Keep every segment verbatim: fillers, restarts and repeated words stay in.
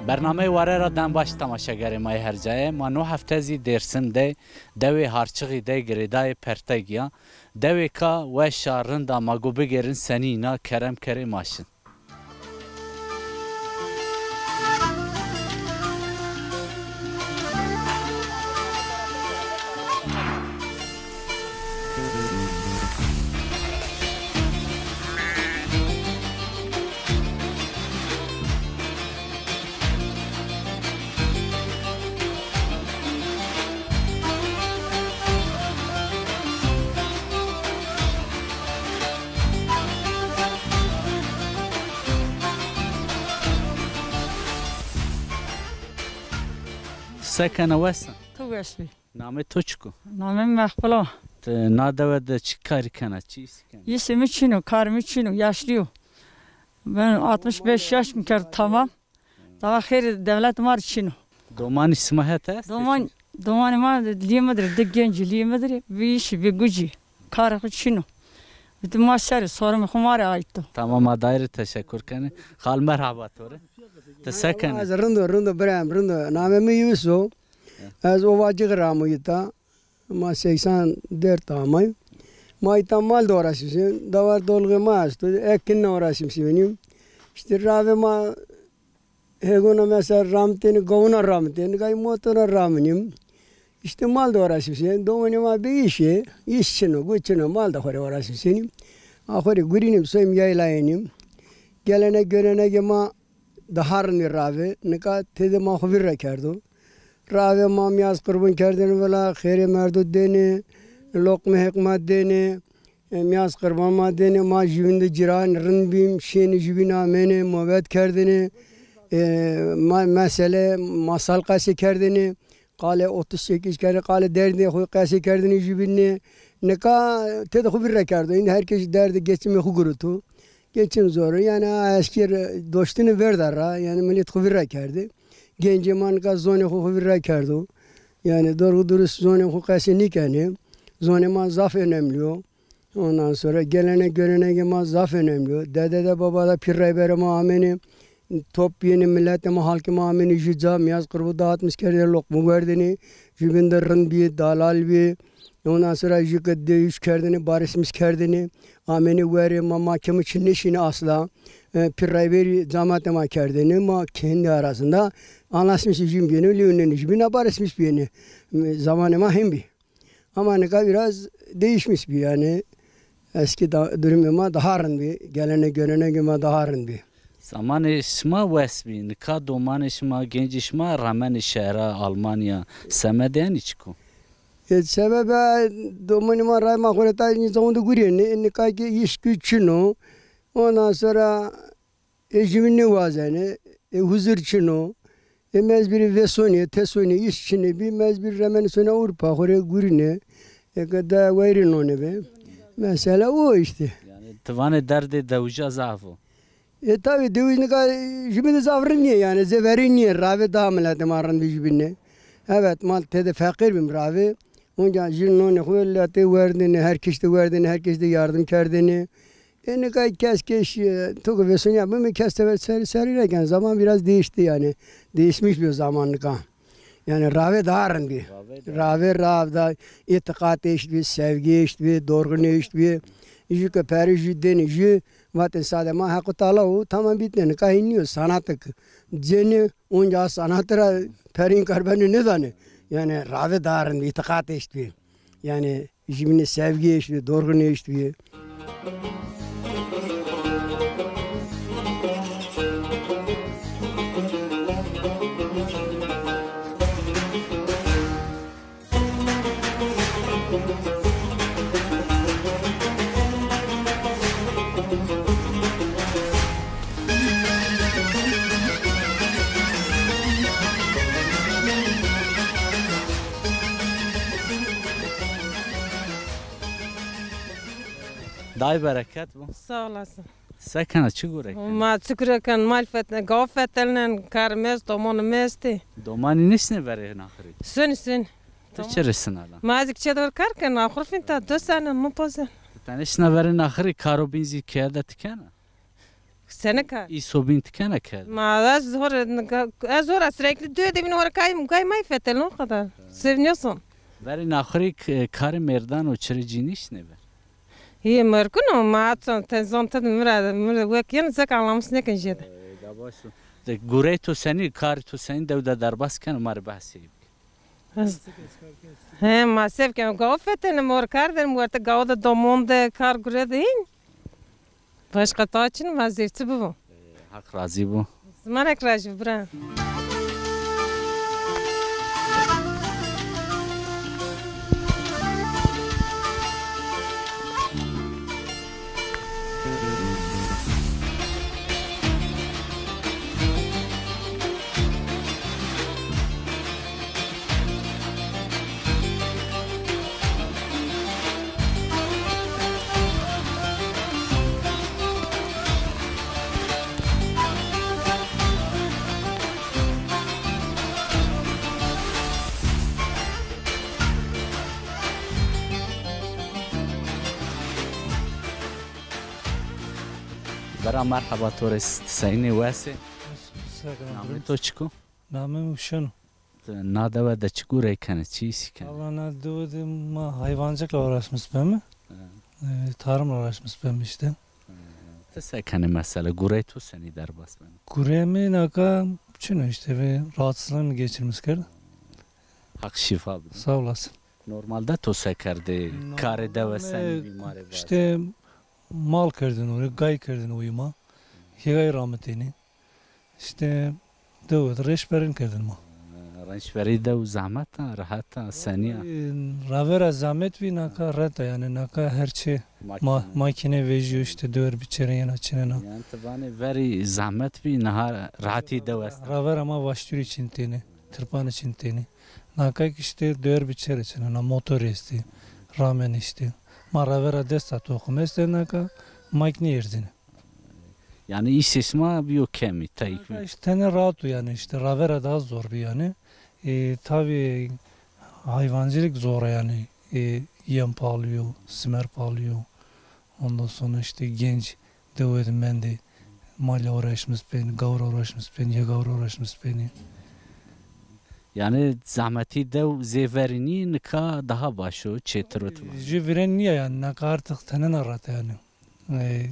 Bernameyê Ware ra dem baş temaşegerê ma yê her cayê. Ma no hefte zî Dêrsim de, dewê Harçixî de girêdayê Pertegî ya. Dewêka weş a, rind a, ma go bigêrin senîn a, kerem kerê ma şin. Se kena, wes a? Tu weş bî. Namê to çik o? Namê mi Mehpil o. Ti na dewe de çi karî kena, çi îşî kena? Îşê mi çin o, karê mi çin o, yaşlî yo. Ben altmış beş yaş mi kerd tamam. Daha xêrê dewlet ma rê çin o. Domanî sima het est? Doman, domanê ma lîyê mi dir, di gencî lîyê mi dir, bi îşî, bi gucî. Karê xo çin o. Bütün ma serê, sorumê xo ma rê ait o. Tamam, ma daîrê teşekkür kenê. Xal, merhaba to rê. Ti se kenê? Ez rind o, rind o birayem, rind o. Namê mi Yunus o. Ez Ovacık ra amo îta. Ma seksen dört amay. Ma îta mal de uğraşmışım. Davar dolgu ma esto. Ekinle uğraşmışım benim. İşte ravê ma hêgona mesela ramtêne, gawuna ramtêne, gay motora ramnim. İşte mal de uğraşmışım. Domanê ma bi îşê, îş çin o, guç çin o, mal de xo rê uğraşmışım. A xo rê gurînim, soyim yaylayênim. Gelenek görenegê ma daha rind bî ravê. Nika têde ma xo vîr ra kerdo. Ravê ma mîyaz qurbun kerdêne vila, xêrê merdo dêne, loqmê heq ma dêne, e, mîyaz qurban ma dêne, ma jübîn de cîran rind bîm, şîyêne jübîn amêne, muhabbet kerdêne, e, ma, mesele, masal qesê kerdêne, qalê otuz sekiz kere, qalê derdê xo qesê kerdêne jübînê. Nika têde xo vîr ra kerdo. Îndî her kes derdê geçimê xo guruto. Geçim zor o. Yanî a eskî doştîne verda ra. Yanî milet xo vîr ra kerdê. Gencê ma nika zonê xo xo vîr ra kerdo. Yanî doğru dürüst zonê xo qesê nêkenê. Zonê ma zaf önemli yo. Ondan sonra gelenek görenegê ma zaf önemli yo. Dede de baba de pîr rayberê ma amêne. Top bîyêne, miletê ma, halkê ma amêne jü ca, mîyaz qurbu dağıtmış kerdêne, loqmu werdêne, jübîn de rind bî, dalal bî. Ondan sonra jü ke dewîş kerdêne, barışmış kerdêne, amêne werê ma, ma kemu çin nêşîne asla. E, pîr rayberî camatê ma kerdêne, ma kendi arasında anlaşmış jübîn bîyêne, lewîn nêne jübîn a, barışmış bîyêne. E, zamanê ma hên bî. Ama nika biraz değişmiş bî yanî. Eski da, durumê ma daha rind bî. Gelenek görenegê ma daha rind bî. Zamanê şima wes bî. Nika domanê şima, gencê şima ramenê şehra, Almanya, semedê enî çik o? E, sebebe domanê ma ray ma xo rê ta înî zaman de gurîyêne. Nika ki îş güç çin o. Ondan sonra e, jübîn nêwazenê, e, huzur çin o. E, mecburî vêsonê, tesonê, îş çinê bî, mecburî remenê sonê Avrupa, xo rê gurînê. E, ke de weyrî nonê be. Mesela o işte. Yanî ti vanê derdê dewija zaf o. E, tabi dewij nika, e, jübîn de zaf rind nîyê yanî, zêverî nîyê, ravê daha miletê ma rind bî jübînê. Evet, ma têde feqîr bîm ravê. Onca jü nonê xo letê werdêne, her kiştî werdêne, her kiştî yardım kerdêne. E, nika kes keş, e, to ke vêsonîya bimê, kes tebe serî serî reken. Zaman biraz değişti yani. Değişmiş bir zaman nika. Yani ravê daha rind bî. Ravê daha. Ravê rav da, îtîqat eşt bî, sevgi eşt bî, dorgun eşt bî. Jü ke perî jü dêne jü, vatên sade ma heqo tala o, tamam bitne. Nika hîn nîyo, sanatik. Cênî onca sanat ra perîn karbeni nêdanê. Yani ravê daha rind bî, îtîqat eşt bî. Yani jübînê sevgi eşt bî, dorgun eşt bî. Day bereket bo. Sağ olasın. Se kena, çi gure kena? Ma çi gure ken, mal fetne, gav fetelnen, kar mi est, domonî mi estê. Domanî nêşinê verê naxirî? Şinê, şinê. Ti çi rê şina la? Ma ez kî çê de kar ken, axur fîn ta du sene mi pozen. Ti tenê şina verê naxirî, karo bîn zî keye de ti kena? Sene kar. Îso bîn ti kena kerd? Ma ez hora, ez hora sürekli döde bin hora kay, kay may fetelin o kadar. Seviniyorsun. Verê naxirî k-, karê merdan û çirê cînî şinê ver? Yê merkun o, ma çon tenzon ted mira, mira wek yen zek anlamış nekin jede. E, da baş o. De gurey to senî, karê to senî dew de derbas keno, ma rê behsê bike. Ez, he, ma sev kem, gaw fetenim, or kar denim, werte gaw de domon de kar gure de hin. Başka ta çin vaziyetçi bibo. Haq razî bo. Zimanek razî bira. Bira merheba to rê, seyînê wes ê. Namê to çik o? Namê mi Uşen o. Ti na dewe de çi gurey kenê, çi îsî kenê? Valla na dewe de ma hayvancılıkla uğraşmış bemi. He. E, tarımla uğraşmış bemi işte. He. Ti se kenê mesela? Gurey to senî derbas beno? Gurey mi naka çino işte, bir rahatsızlığımı geçirmiş kerd. Haq şîfa bido. Sağ olasın. Normalde to se kerdê? Normalde karê dewe senî bî, ma rê vaze. İşte mal kerdin oraya, gay kerdin uyuma. Hêgay rahmetini. İşte dewe de reşberin kerdin ma. Rençberî dew zahmet a, rehet a, senî ya? E, ravera zahmet bî, naka rehet a yani, naka her çi ma-, makine vejîyo, işte dewer biçere yena çinena. Yani ti vanê verî zahmet bî, niha rehetî dew esta. Ravera ma vaşturî çin têne, tirpanî çin têne. Naka ki işte dewer biçere çinena, motor estî, ramen işte. Ma ravera desta toxum estê, naka makine erzine. Yani îsê sima bîyo kemî, tayîk bî. İşte tene rahat o yani, işte ravera daha zor bî yani. E, tabii hayvancılık zor yani. E, yem pahalıyo, simer pahalıyo. Ondan sonra işte genç dewe de mendê, malî uğraşmış benî, gawra uğraşmış benî, ya gawra uğraşmış benî. Yani zahmetî dew zê verî nî, nika daha baş o, çêtir o tu. Jü viren nîya yani, nika artık tenena rate yani. E,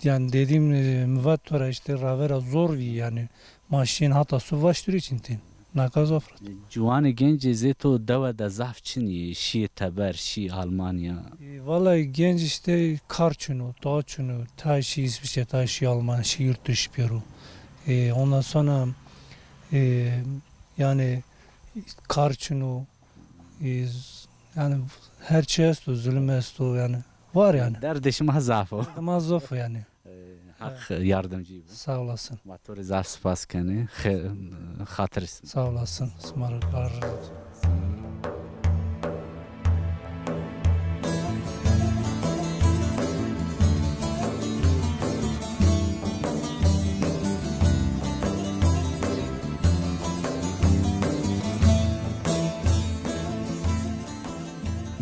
yani dediğim, e, mi vat to ra işte ravera zor vî yani. Ma şîn hata su vaşturî çin tên. Naka zaf rat. Ciwanê gencê zê to dewe de zaf çin yê, şîyê teber, şî Almanya. E, vallahi genç işte kar çin o, ta çin o, ta şî İsviçre, ta şî Almanya, şî yurt dışı pêro. E, ondan sonra, e, yani kar çin o, e, z-, yani her şey esto, zulüm esto yani. Var yani. Derdê şima zaf o. Derdê ma zaf o yani. E, Haq yardımcı bo. Sağ olasın. Ma to rê zaf spas kenê. Xe-, xatir sima. Sağ olasın. Sima rê bar.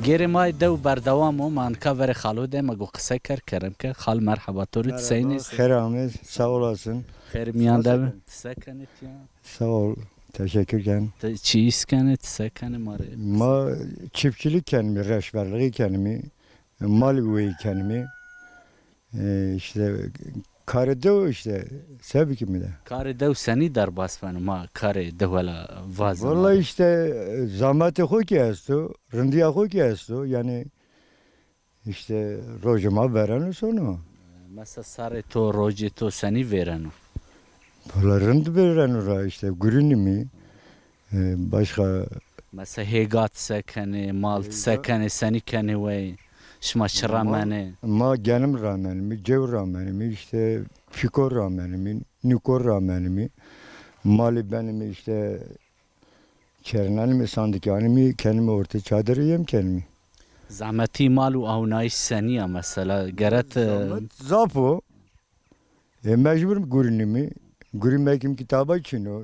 Gêrê ma dew berdewam o, ma nika verê xalo de, ma go qise ker, kerem ke. Xal merheba to rê, ti seyîn ê? Merhaba, xêr amê, sağ olasın. Xêr miyan de bi. Ti se kenê tiya? Sağ ol, teşekkür ken. Ti çi îs kenê, ti se kenê ma rê? Ma çiftçilik kenimî, reşberliği kenimî, mal weyî kenimî. E, işte karê dew işte, se bikî mi de. Karê dew senî derbas beno, ma karê dew wela vaze. Vallahi işte, e, zahmetê xo kî esto, rindiya xo kî esto, yani işte rojê ma vereno sono. Mesela sarê to, rojê to senî vêreno? Vallahi rind vêreno ra, işte gurînî mi, e, başka. Mesela hêga ti se kenê, mal ti se kenê, senî kenê wey? Şima çi ramenê? Ma genim ramenimî, cew ramenimî, işte fiko ramenimî, niko ramenimî, malî benimî, işte çernenimî, sandikanimî, kenimî ortê çadirî yem kenimî. Zahmetî mal û awnayîş senî ya mesela? Gere ti... Zahmet zaf o. E, mecbur gurînimî. Gurî mekîm kî taba çin o.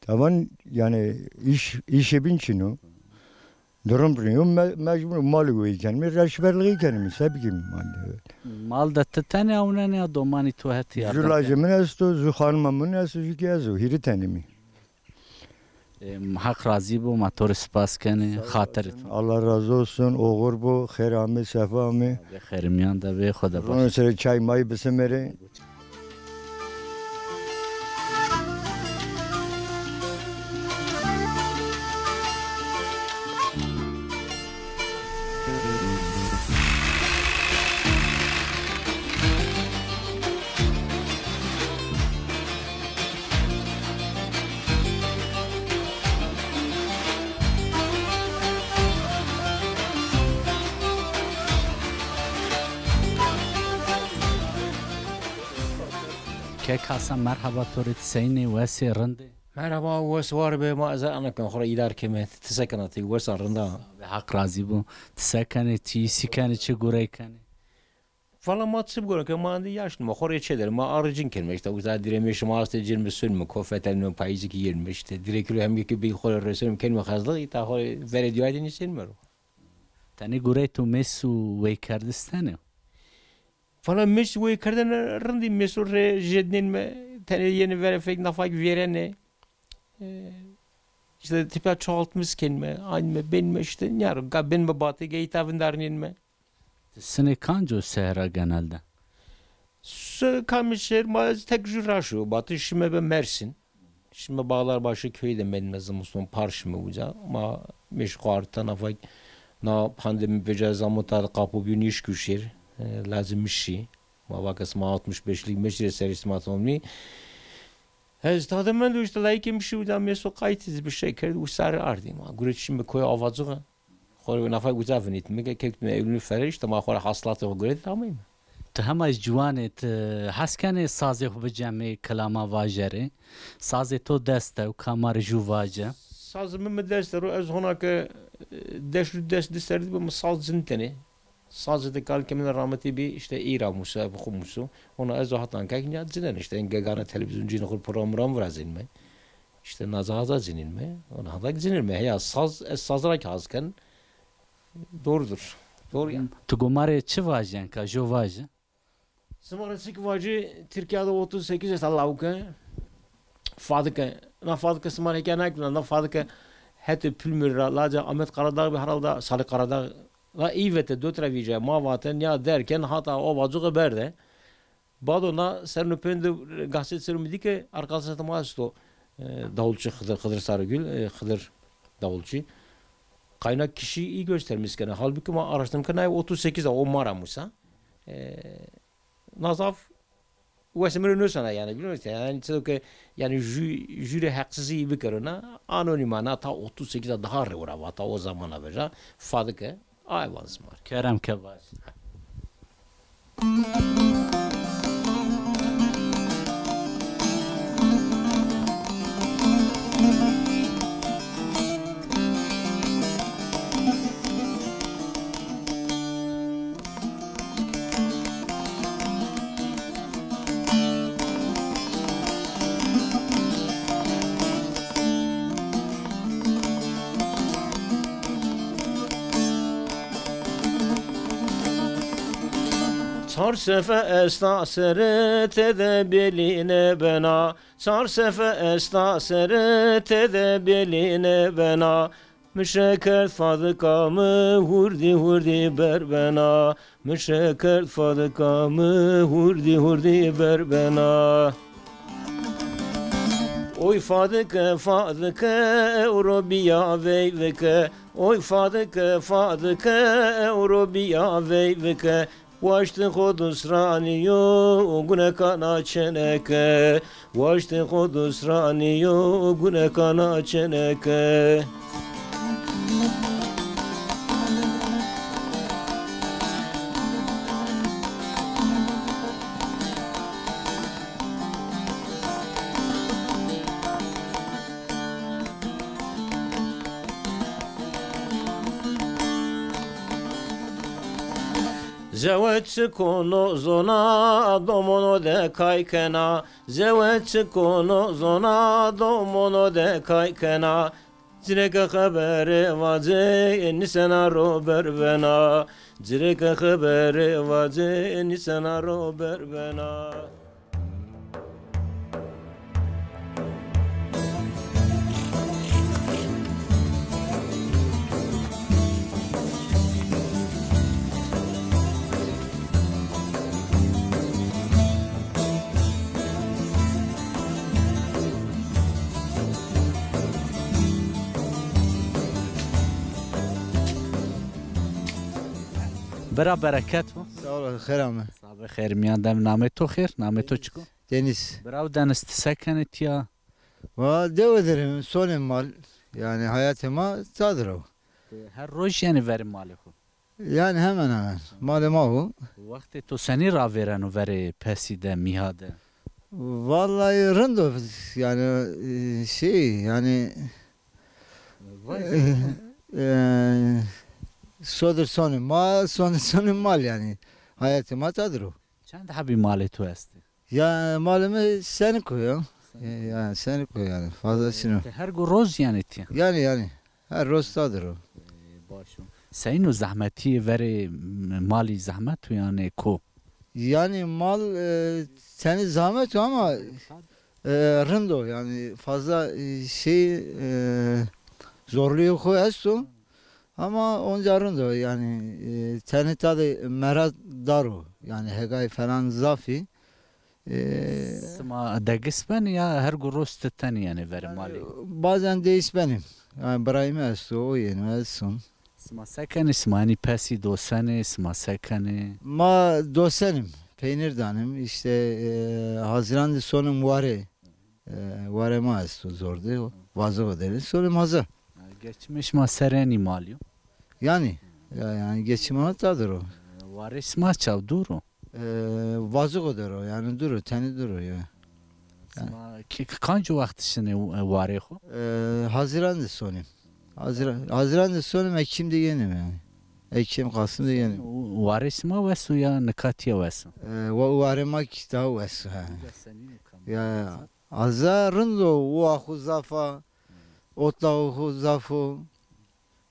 Taban yani iş, îşê bîn çin o. Durum rîyo me-, mecbur malî wey kenimî, reşberlixî kenimî, se bikîm. Mal de ti tenê ewnenê ya domanî to hetî yardim kenê? Jû lajê min esto, jû xanima min esto, jû kî ez o, hîrî tenimî. Ê, Heq razî bo, ma to rê spas kenê, xatirê to. Allah razı olsun, oxir bo, xêr amê, sefa amê. Bê xêr miyan de bê, xo de baş. Ronê serê çay mayî bisimêrê. Kek Hasan, merheba to rê, ti seyîn ê, wes ê, rind ê? Merheba, wes war be, ma ez ana ken xo ra îdar keme, ti se kena, ti wes a, rind a? Heq razî bo. Ti se kenê, çi îsî kenê, çi gurey kenê? Valla ma çi bigurên ke, ma endî yaşlî, ma xo rê çê der, ma aricin kenme, îşte uza dirê mêşê ma astê, cênme sönme, kofetelme, payîzî kî yenme, îşte dirê kilo hemgê kî bî xo rê resonme, kenme xezlix, îta xo rê verê dîwarî nîsênme ro. Tenê gurey to mês û weykerdiş tenê? Valla mês weykerdene rindî, mêso rê jednênme, tenê yenê verê fek nafak vêrenê. E, îşte tipa çoğaltmış kenme, aynme, benme, îşte nîyaro, ga benme batê, ga îta vindarnênme. Ti sinê kanco şehra genelde? Su kamî şehir, ma ez tek jû ra şîyo batî, şîme be Mersin. Şîme Bağlarbaşı köyü de mendîme zimiston, par şîme uca. Ma mêş xo ard tena fek, na pandemi vêca zamuta de qapo bîyo, nîşkîyo şêr. E, lazim şî. Ma vake sima altmış beşlik mêşî rê serê sima tamamî. Ez tade mendo, îşte layikê mi şî uca, mêso qaytî zî bi şey kerd, û sarî ardî ma. Gure şîme koyê Avacuxe. Xo rê nafay uca vinîtîme ke kewtîme Eylûlî ferê, îşte ma xo rê haslatê xo guretî ameyme. Ti hema ciwan ê, ti hes kenê sazê xo bicemê, kilama vajerê? Sazê to dest de û, ka ma rê jû vaje. Sazê mi, mi dest de ro, ez hona ke, e, des û des di serrî de bi, mi saz cinitenê. Sazê de kal ke min rametî bî, îşte îra musa, bi xo muso. Ona ez o hatan kek nîya cinen, îşte en gegane televîzyoncîn xo rê program muram virazênme. Îşte naza haza cinînme, ona haza cinînme. Heya saz, ez saz ra kî haz ken. Doğrudur. Doğru ya. Tu go ma rê çi vajî, enka jû vaje? Sima rê çik vajî, Tirkîya de otuz sekiz esta lawike. Fadike. Na Fadike sima rê hîkaye nakena, na Fadike hetê Pulmir ra, laca Ahmet Karadağ bî herhalde, Salih Karadağ. La î vete, do tira vîca, ma vate, nîya derken hata o vacuxe berde. Bado na serno pênde gazete ser mi dî ke arkadaşê ma esto, e, davulçî Xizir, Xizir Sarıgül, e, Xizir davulçî. Kaynak kişiyi iyi göstermiş gene. Halbuki ma araştırdım ke nay otuz sekiz a, o ma ra musa. E, na zaf wesê mi rê nusena yanî, bilmiyorum işte. Yanî çido ke yanî jü-, jüri haksızlığı bikero na, anonîma na ta otuz sekiz a daha rewra vata o zamana veja. Fadike. Ay, van zimar. Kerem ke vaj. Çar sefe esta serê tede belîne bena, çar sefe esta serê tede belîne bena. Mi şekerd Fadika mi hurdî hurdî berbena. Mi şekerd Fadika mi hurdî hurdî berbena. Oy Fadike, Fadike, ewro bîya veyvike. Oy Fadike, Fadike, ewro bîya veyvike. Waştê xo dusranî yo, guneka na çeneke. Waştê xo dusranî yo, guneka na çeneke. Zewec çik o no zona, domono de kay kena. Zewec çik o no zona, domono de kay kena. Cireke xebere vace, nisena ro berbena. Cireke xebere vace, nisena ro berbena. Bira bereket bo. Sağ ol, xêr ame. Sabe xêr miyan dem. Namê to xêr? Namê to çik o? Deniz. Biraw Deniz, ti se kenê tiya? Va dewe der im, sonê mal. Yani hayatê ma tadir o. Her roj yanî verê malê xo? Yani hemen hemen. Malê ma o. Wextê to senî ravêreno verê pesî de, mîha de? Vallahi rind o. Yani e, şey yani Vay. E, sodir sonê ma, sonê sonê mal yani. Hayatê ma tadir o. Çend hebî malê to estê? Ya malê mi senik o ya. Senik o. E, yani senik o yani. Fazla çin o. Ti her gu roz yanî tiya? Yani yani. Her roz tadir o. E, baş o. Seyîn o, zehmetî verê m-, malî zehmet o yanî ko? Yani mal e, tenî zahmet o ama e, rind o yani fazla e, şey e, zorluğu xo esto ama onca rind o yani e, tenî tadê mera dar o yani hegay falan zafî. E, Sima degis benî ya her gu roz ti tenî yanî verê malî? Bazen değiş benim. Yani birayê mi esto, o yeno, ez son. Sima se kenê? Sima enî pesî dosenê, sima se kenê? Ma dosenim, peynir danim, işte e, Haziran de sonim ware. E, ware ma esto zor de, vazı o deri, sonim haza. Geçimê şima ser enî malî yo? Yani, ya, yani geçim ama tadir o. Warê sima çaw dûr o? E, vazı o dero, yani dûr o, tenî dûr o ya. Sima ki, ki, kanco wext şinê e, warê xo? E, Haziran de sonim. Haziran, Haziran de sonim, Ekim de yenim yani. Ekim, Kasım de yenim. Warê sima wes o ya nika tiya wes o? E, wa-, warê ma ki daha wes o, ha. Ya, ya. Aza rind o, uwa xo zaf a, otlağı xo zaf o.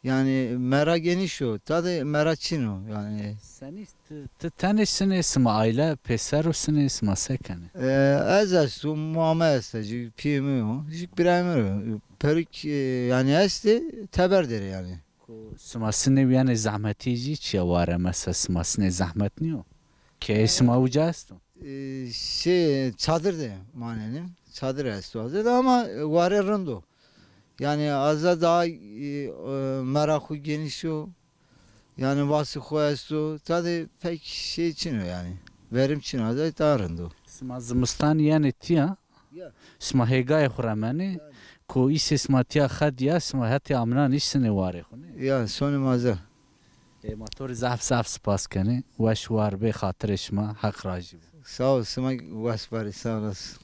Yani mera geniş o. Tadê mera çin o yani. Senî ti, ti tenê sinê, sima aile pêser o sinê, sima se kenê? E, ez esto, mame este, jî pîyê mi o, jî birayê mi o. Perik e, yani estê, teber derê yani. Ku sima sinê wî yanê zehmetî jî çiya ware, mesela sima sinê zehmet nîyo? Keyê sima uca esto? E, şey, çadir de manenim. Çadir esto hazır ama ware rind o. Yani aza daha e, e, mera xo geniş o. Yani vasî xo esto. Tadê pek şey çin o yani. Verim çin o. Aza daha rind o. Sima zimistan yenê tiya? Ya. Sima hêgayê xo remenê? Yani. Ku îsê sima tiya xedîya, sima hetê amnan îş sinê warê xo nê? Ya, sonê ma ze. Ê, ma to rê zaf zaf spas kenê. Weş war bê, xatirê şima, Heq rajî bo. Sağ ol, sima wes barî, sağ olasın.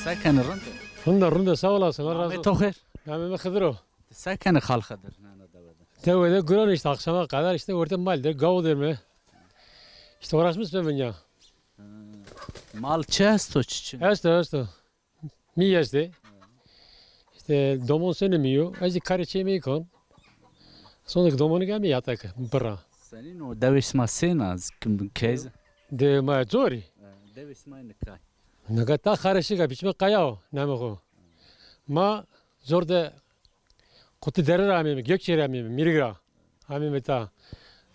Se kenê, rind ê? Rind ê, rind ê, sağ olasın, Allah razı olsun. Namê to xêr? Namê mi Xidir o. Ti se kenê Xal Xidir, nana dewe de? Dewe de guran işte, akşama kadar işte orada mal der, gav der mi? İşte uğraşmış ben ya. Mal çi esto, çi çin? Esto, esto. Mi estê. İşte domon senî mi yo. Ez karê çê mi kon. Sonra domonu gemi yatak bira. Senîn o, dewê sima sêna, kim, keyz? De ma zorî. Dewê sima nikay. Nika ta xareşika biçme kaya o, namê xo. Ma zor de Kutî Dere ra ameyme, Gökçe ra ameyme, Mîrig ra. Ameyme ta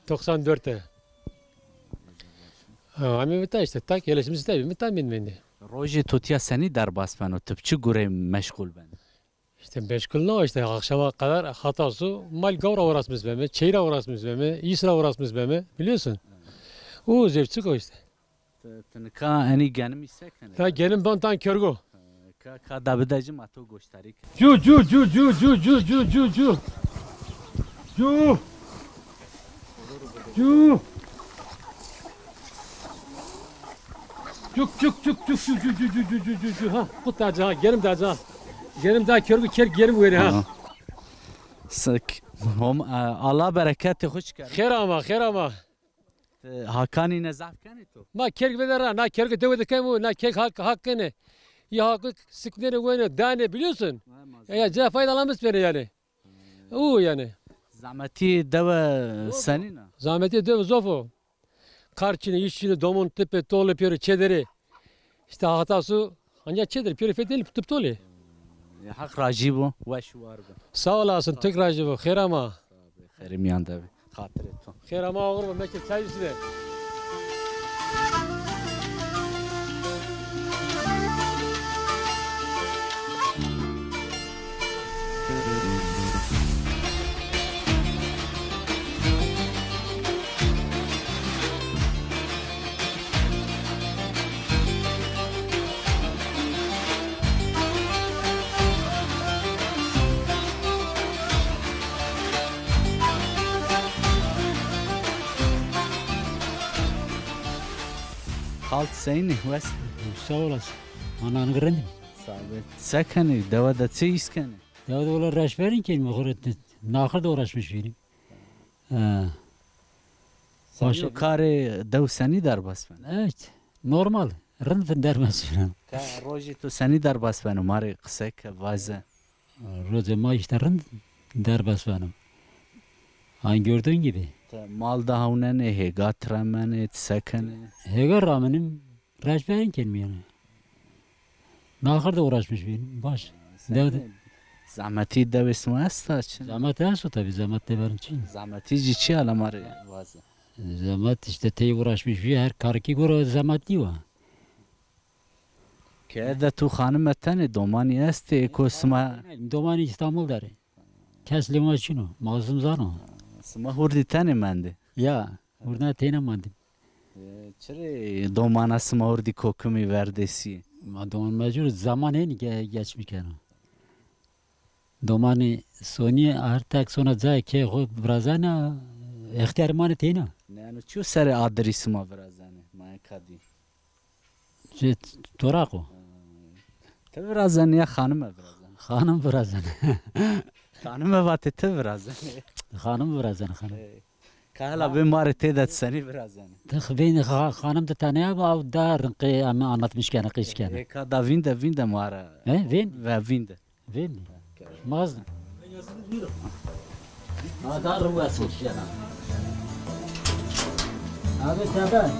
doksan dört de. Ha, ameyme ta işte, ta gelişmiş tabii, mi ta min mende. Rojê to tiya senî derbas beno, ti bi çi gurê meşgul benî? İşte meşgul ne, işte akşama kadar hata su, mal gavra uğraşmış beme, çeyra uğraşmış beme, îs ra uğraşmış beme, biliyorsun. O zevçik o işte. Ti, ti nika enî genimî se kenê? Ta genim ban tan kergo. Ka, ka da bide ci ma to goştarî ke. Cu, cu, cu. Cu. Cu. Cu. Cu. Cu. Cû! Cû! Cuk, cuk, cuk, cuk, cuk, cuk, cuk, cuk, cuk, cuk, cuk, cuk. Ha, qut da ca, gerim da ca. Gerim da, kergu kerg gerim weri ha. Aha. Sik. Hom, e, Allah bereketê xo çiker. Xêr ama, xêr ama. Ti hakanî ne zaf kenê to? Ma kerg vede ra, na kerg dewe de kemo, na kerg hak, hak kenê. Ya hak siknene wene, dane biliyorsun. Ha, ma zaf. Ya, ca faydalanmış beni yani. U yani. Zahmetî dewe senîn a? Zahmetî dewe zof o. Kar çinê, îş çinê, domon tipe, tolê pêro çêderê. İşte hata su, ancak çêder, pêro fetelî, tip tolê. Ya Haq rajî bo, weş û war bo. Sağ olasın, tek rajî bo, xêr ama. Xêrê mîyan de bî. Xatirê to. Xêr ama, oxir bo, meke çay üstüne. Xalt seynî wes? Sağ olasın. Ananı rind. Sağ ol. Se kenî? Dewe de çi îş kenî? Dewe de wela reşberîn kenî, xo rê naxir de uğraşmış bînî. Ha. Baş o karê dew senî derbas beno? Evet, normal. Rind derbas beno. Ka rojê to senî derbas beno? Ma rê qise ke, vaze. Rojê ma işte rind derbas beno. Aynı gördüğün gibi. Te mal de hawnenê, hêga tiremenê, ti se kenê? Hêga ramenim, reşberîn kenî yani. Naxir de uğraşmış bîn. Baş. Dewe de. Zahmetî dewê sima esta çi? Zahmet esto tabii, zahmet de verin çi? Zahmetî jî çi, ala ma rê vaze. Zahmet işte tey uğraşmış bî, her kar ki göre zahmetli wa. Keye de tu xanime tenê, domanî estê, eko sima? Domanî İstanbul der ê. Kes lê ma çin o, mazlum zan o. Sima hurdî tenê mendê? Ya, hurna teyna mandim. E, çirê domana sima hurdî kokimî verdesî? Ma doman mecbur zaman hênî ge-, geçmiş keno. Domanî sonî her tek sona cayê kê xo virazena, extiyarê ma nê teyna. Ne, eno çiyo serê adirî sima virazenê? Ma kadî. Cê toraq o. Ti virazenê ya xanime virazenê? Xanim virazenê. Xanime vatê ti virazenê? Xanim virazenê, xanim. Ê, ka hela bê ma rê têde ti senî virazenê? Ti xi-, vên xa-, xanim de tane ya, aw da rinqê em anlatmış kene, qîs kene. Ê, ka da vînde, vînde ma ra. He, vên? Ve vînde. Vên. Mazlum. Ha, da ruwes şena. Abi, tabi.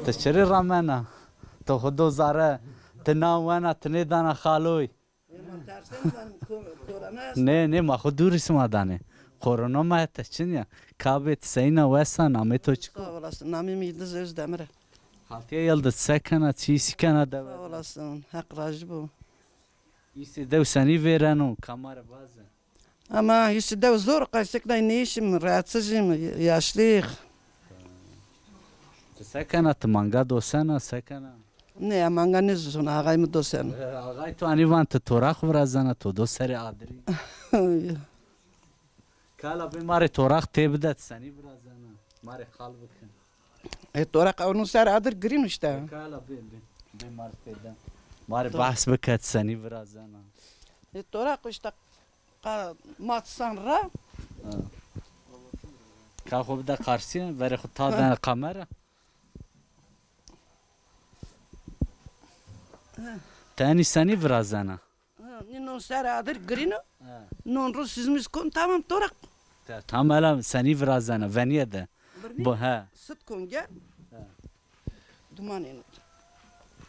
Ti çirê ramena? Ti xwu do zare, ti nan wena, ti nêdana xaloy. Nê, nê, ma xwu dûrî sima danê. Korona ma hete çin ya. Kabê ti seyna wesa, namê to çik o? Sağ olasın. Namê mi Yıldız Özdemir e. Haltîya Yıldız, se kena, çi îsî kena dewe? Sağ olasın. Heq rajî bo. Îsê dew senî vêreno, ka ma rê vaze. Ama îsê dew zor, qeysek nay nêşim, rahatsızım, yaşlıyıq. Ti se kena, ti manga dosena, se kena? Nê, manga nêzosena, axay mi doseno. E, axay to anî van ti toraq virazena, to do serê adirî. Kala bê ma rê toraq têbide, ti senî virazena? Ma rê qal bike. E, toraq ewnû ser adir girîn işte. E, kala bê, bê. Bê ma rê têde. Ma rê bahs bike, ti senî virazena? E, toraq işte qa-, ma ti san ra. Ha. Ka xwu bide qarsîye, verê xwu ta dene kamera. Ti enî senî virazena? Ha, nî non ser adir girîno. Ha. Non ro süzmüş kon, tamam toraq. Te, tam ela senî virazena, venîye de. Birnî. Bu, he. Sit kon gel. He. Duman êno.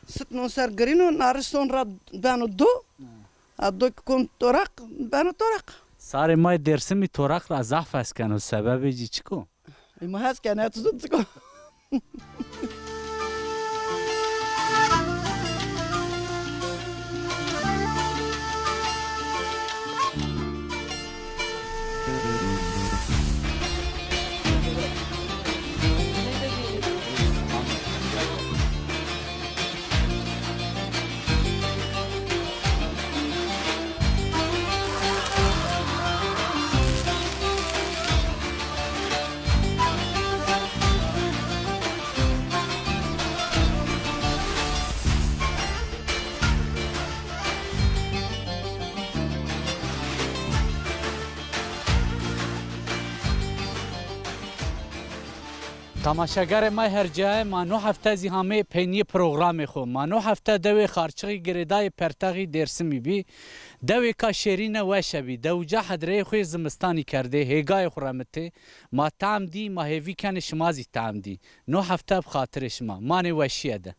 Sit non ser girîno, nari sonra beno do. He. A do ki kon toraq, beno toraq. Sarê ma yê Dêrsimî toraq ra zaf hes keno, sebebê ci çik o? E, ma hes kena, tu zû çik o? Tamaşegarê ma her cayê, ma no hefte zî hamê peynîyê programê xo. Ma no hefte dewê Xarçixî girêdayê pertexî Dêrsimî bî. Dewêka şêrîne weşe bî. Dewca hedreyê xo yê zimistanî kerdê, hêgayê xo remitê. Ma tam dî, ma hêvî kenê şima zî tam dî. No hefte bi xatirê şima. Manê weşîye de.